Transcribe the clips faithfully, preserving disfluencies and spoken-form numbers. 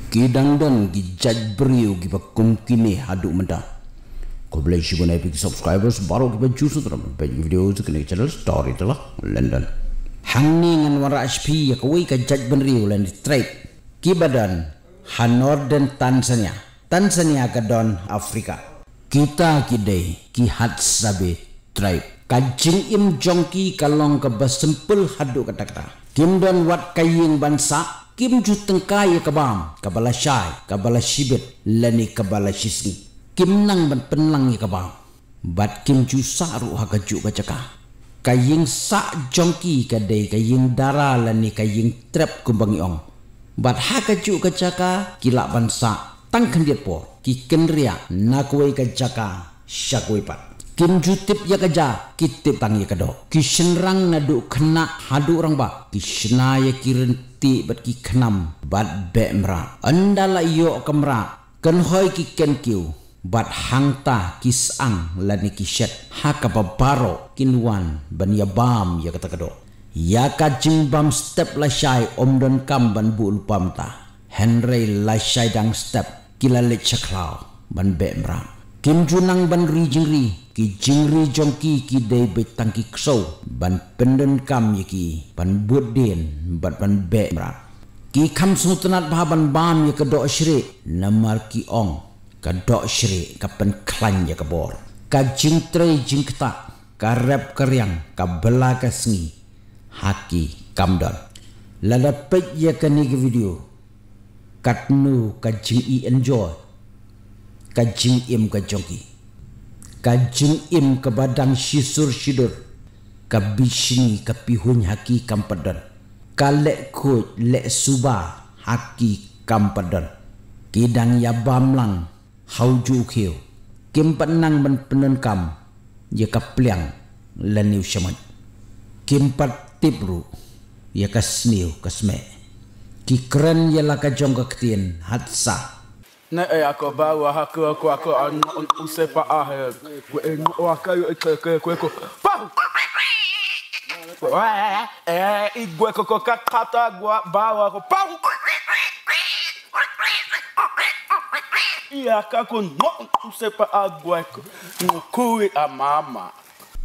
Ki dang don ki jait briew kiba kum kine haduh mynta. Khublei shibun ïa phi ki subscribers baroh kiba ju subscribe ïa ki video jong kane ka channel Storyteller London. Hangne ngan wanrah sha phi ïa kawei ka jait bynriew lane tribe kiba don ha Northern Tanzania. Tanzania ka don Africa. Kita ki dei ki Hadzabe tribe. Ka jingim jong ki ka long kaba simple haduh katta katta. Kim don wat ka ïing ban sah, kim ju tyngkai ïa ka bam, kaba lashai, kaba lashibit, lane kaba lashisngi. Kim nang ban pynlang ïa ka bam. Bad kim ju sah ruh ha kajuh ka jaka. Ka ïing sah jong ki ka dei ka ïing dara lane ka ïing trep kumba ngi ong. Bad ha kajuh ka jaka ki lah ban sah tang khyndiat por, ki kynriah na kawei ka jaka sha kawei pat. Kim ju tip ïa ka ja, ki tip tang ïa ka doh. Ki shynrang naduh khynnah haduh rangbah, ki shna ïa ki ryntieh bad ki khnam bad beh mrad. Ynda la ïoh ka mrad, kynhoi ki kynkiew bad hangta ki syang lane ki shet, ha kaba baroh kin wan ban ïa bam ïa kata ka doh. Ïa ka jingbam step lashai ym donkam ban buh lypa mynta. Hynrei lashai dang step ki la leit sha khlaw ban beh mrad. Kim ju nang ban ri jingri, ki jingri jong ki ki dei beit tang ki ksew ban pyndonkam ïa ki ban bud dien bad ban beh mrad. Ki kham sngewtynnat bha ban bam ïa ka doh shrieh namar ki ong ka doh shrieh ka pynkhlaiñ ïa ka bor. Ka jingtrei jingktah, ka rep ka riang, ka bylla ka sngi ha ki kam don. Lada peit ïa kane ka video, katno ka jing-i enjoy ka jingim ka jong ki. Ka jingim kaba dang shisur shidur, ka bishni ka pihuiñ ha ki kam pat don. Ka leh khuid leh suba ha ki kam pat don. Ki dang ïa bam lang ha u juh u khiew. Kim pat nang ban pyndonkam ïa ka pliang lane u shamoit. Kim pat tip ruh ïa ka sniew ka smeh. Ki kren ïa la ka jong ka ktien Hadza. Ne e ako bawa hako ako ako an usepa ah kwe waka yo kwe kwe kwe ko pau. Eh igwe ko ko kakata gwa bawa ko pau. Ïa ka ko no se pa agwai ko no kui a mama.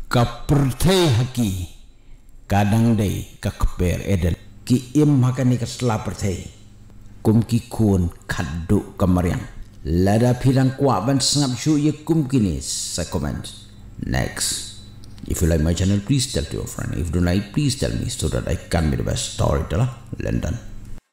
Ka pyrthei ha ki ka dang dei ka kper Eden. Ki im ha kane ka sla pyrthei kum ki khun khadduh ka mariang. Lada phi dang kwah ban sngap shuh ïa kum kine sa comment. Next. If you like my channel, please tell to your friend. If you don't like, please tell me so that I can be the best storyteller. London.